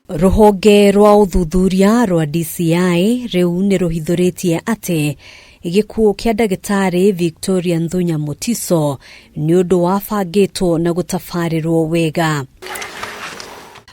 Rũhonge rwa ũthuthuria rwa DCI rĩu nĩ rũhithũrĩtie atĩ gĩkuũ kĩa ndagĩtarĩ Victoria Nthunya Mutiso nĩ ũndũ wabangĩtwo na gũtabarĩrwo wega.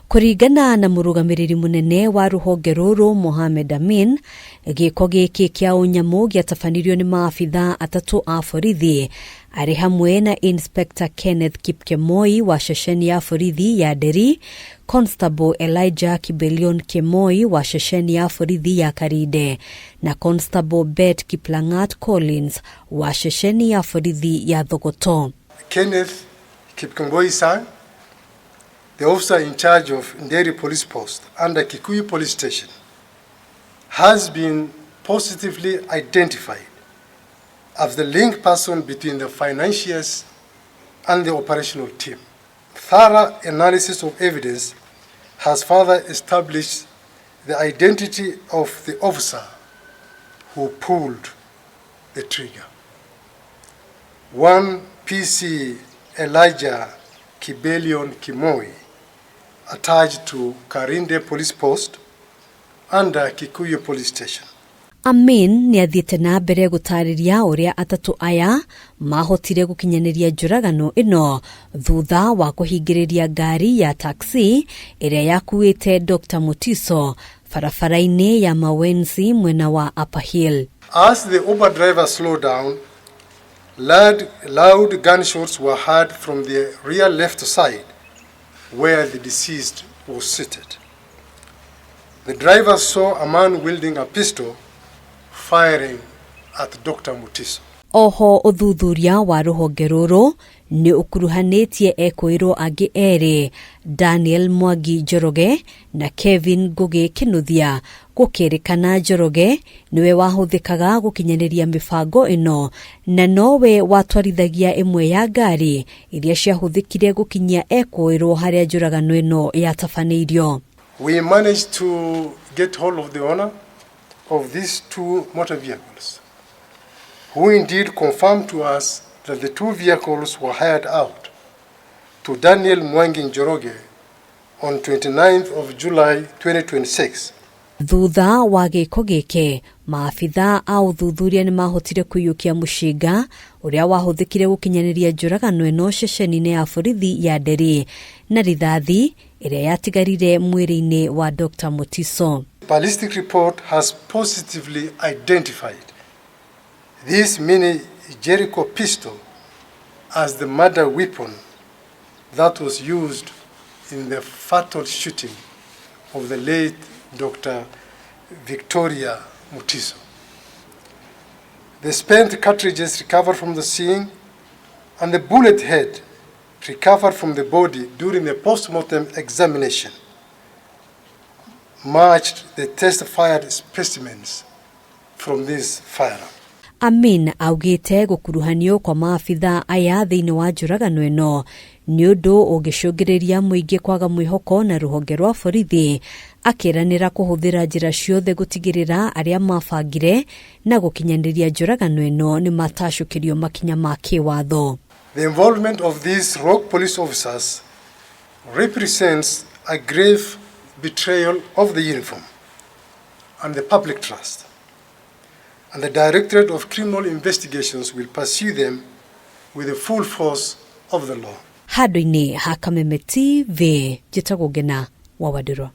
Kũringana na mũrũgamĩrĩri mũnene wa rũhonge rũrũ Mohamed Amin, gĩko gĩkĩ kĩa ũnyamũ gĩatabanirio nĩ maabitha atatũ a borithi arĩ hamwe na Inspector Kenneth Kipkemoi wa ceceni ya borithi ya Nderi, Constable Elijah Kibelion Kemoi wa ceceni ya borithi ya Karinde na Constable Bet Kiplangat Collins wa ceceni ya borithi ya Thogoto. Kenneth Kipkemboi Sang, the officer in charge of Nderi Police Post under Kikuyu Police Station, has been positively identified as the link person between the financiers and the operational team. Thorough analysis of evidence has further established the identity of the officer who pulled the trigger. One PC Elijah Kibelion Kimoi, attached to Karinde Police Post under Kikuyu Police Station. Amin nĩ athiĩte na mbere gũtarĩria ũrĩa atatũ aya mahotire gũkinyanĩria njũragano ĩno thutha wa kũhingĩrĩria ngari ya taxi ĩrĩa yakuĩte Dr. Mutiso barabara-inĩ ya Mawenzi mwena wa Upper Hill. As the Uber driver slowed down, loud gunshots were heard from the rear left side where the deceased was seated. The driver saw a man wielding a pistol firing at Dr. Mutiso. Oho ũthuthuria wa rũhonge rũrũ nĩ ũkuruhanĩtie ekũĩrwo angĩ erĩ, Daniel Mwangi Njoroge na Kevin Ngugi Kinuthia. Gũkĩrĩkana Njoroge nĩwe wahũthĩkaga gũkinyanĩria mĩbango ĩno na nowe watwarithagia ĩmwe ya ngari iria ciahũthĩkire gũkinyia ekũĩrwo harĩa njũragano ĩno yatabanĩirio. We managed to get hold of the owner of these two motor vehicles, who indeed confirmed to us that the two vehicles were hired out to Daniel Mwangi Njoroge on 29th of July 2026. Thutha wa gĩko gĩkĩ, maabitha a ũthuthuria nĩ mahotire kũiyũkia mũcinga ũrĩa wahũthĩkire gũkinyanĩria njũragano ĩno ceceni-inĩ ya borithi ya Nderi na rithathi ĩrĩa yatigarire mwĩrĩ-inĩ wa Dr. Mutiso. Ballistic report has positively identified this mini Jericho pistol as the murder weapon that was used in the fatal shooting of the late Dr. Victoria Mutiso. The spent cartridges recovered from the scene and the bullet head recovered from the body during the post-mortem examination matched the test-fired specimens from this firearm. Amin augĩte gũkuruhanio kwa maabitha aya thĩinĩ wa njũragano ĩno nĩ ũndũ ũngĩcũngĩrĩria mũingĩ kwaga mwĩhoko na rũhonge rwa borithi, akĩranĩra kũhũthĩra njĩra ciothe gũtigĩrĩra arĩa mabangire na gũkinyanĩria njũragano ĩno nĩ matacũkĩrio makinya ma kĩwatho. The involvement of these rogue police officers represents a grave betrayal of the uniform and the public trust, and the Directorate of Criminal Investigations will pursue them with the full force of the law. Handũ-inĩ ha Kameme TV, njĩtagwo Ngena wa Wandirwa.